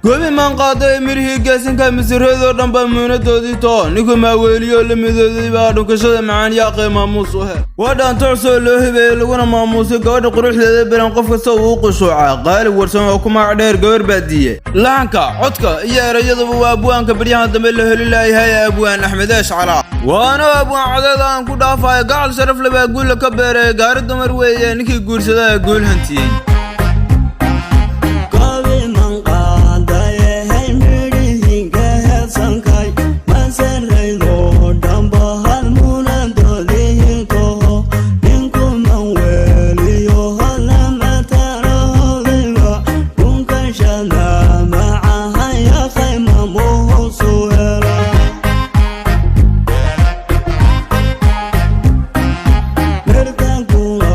Gobi maan qaaday mirihii geesinka masiradoo dhan baa muuynadoodii too ninku maaweeliyoo la midoodii baa dhunkashada macaan yaaqee maamuus u hel. Waa dhaantocsoo loo hibeeyey laguna maamuusay gabadha quruxdeeda bilan qof kasta uu u qushuucaa. Qaali Warsan oo ku magac dheer Gabar Baadiye. Laxanka, codka iyo erayaduba waa abwaanka baryahan dambe la heli laayahay, Abwaan Axmed Eesh Calaa. Waana abwaan codeed aan ku dhaafayo. Gacal sharaf lebaa guulla ka beeray, gaari dumar weeye, ninkii guursadaa guul hantiyey. Gobi manqaadayahay midhihinka heedsankay masaraydo dhambahad munadoodihinkoho ninkuman weeliyo hodlamatarahodayba dhunkashada macahan yaqay mamuhusu hela. Mirtankula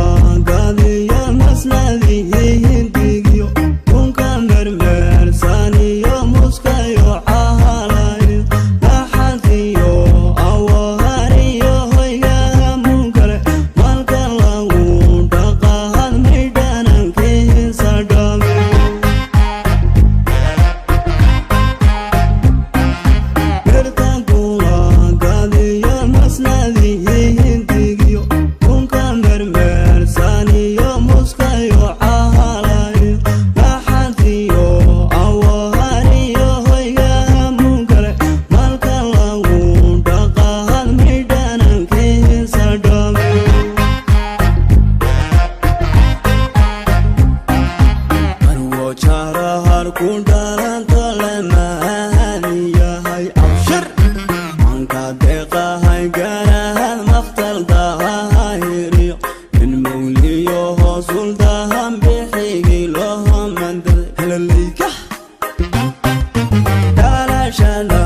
gadiyo masnadihihindigyo kunka mermeersaniyo muskayo cahalayo maxadiyo awahariyo hoygaha munkale malka lagu dhaqahad maydhanankiisa dhame. Mirtankula gadiyo masnadihihindigyo kunka mermeersaniyo muskayo cahalayo maxadiyo awahariyo hoygaha munkale malka lagu dhaqahad maydhanankiisa dhame. Arwo jarahar ku dhalanto lamaaniyahay abshir manka deeqahay gaarahad makhtal dahahiriyo min mawliyo hoosuldahan bixigi lohomandaday helalayka dhalashada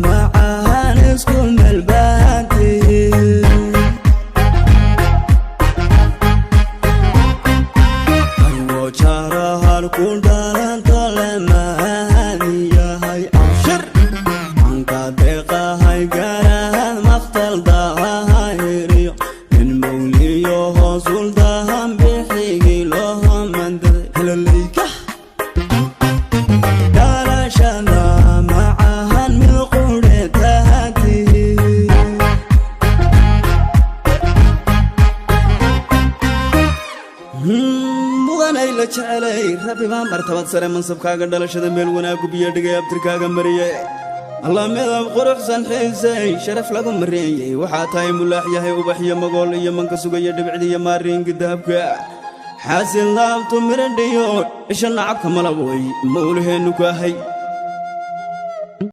macahan isku melbahantihi. Arwo jarahar ku dhalanto lamaaniyahay abshir manka deeqahay gaarahad makhtal dahahiriyo min mawliyo hoosuldahan bixigi lohomandaday helalayka dhalashada macahan mid qudhe tahatihi. Mudanay la jecelay rabbi baa martabad sare mansabkaaga dhalashada meel wanaagu biyo dhigay abtirkaaga mariye Allah midab quruxsan xiisay sharaf lagu mareeyey waxaa tahay mulaax yahay ubax iyo magool iyo manka sugaya dhibicdiiyo maariinka dahabka xaasil laabtu miradhiyo isha nacabka malaboy mawlaheennu kaahay.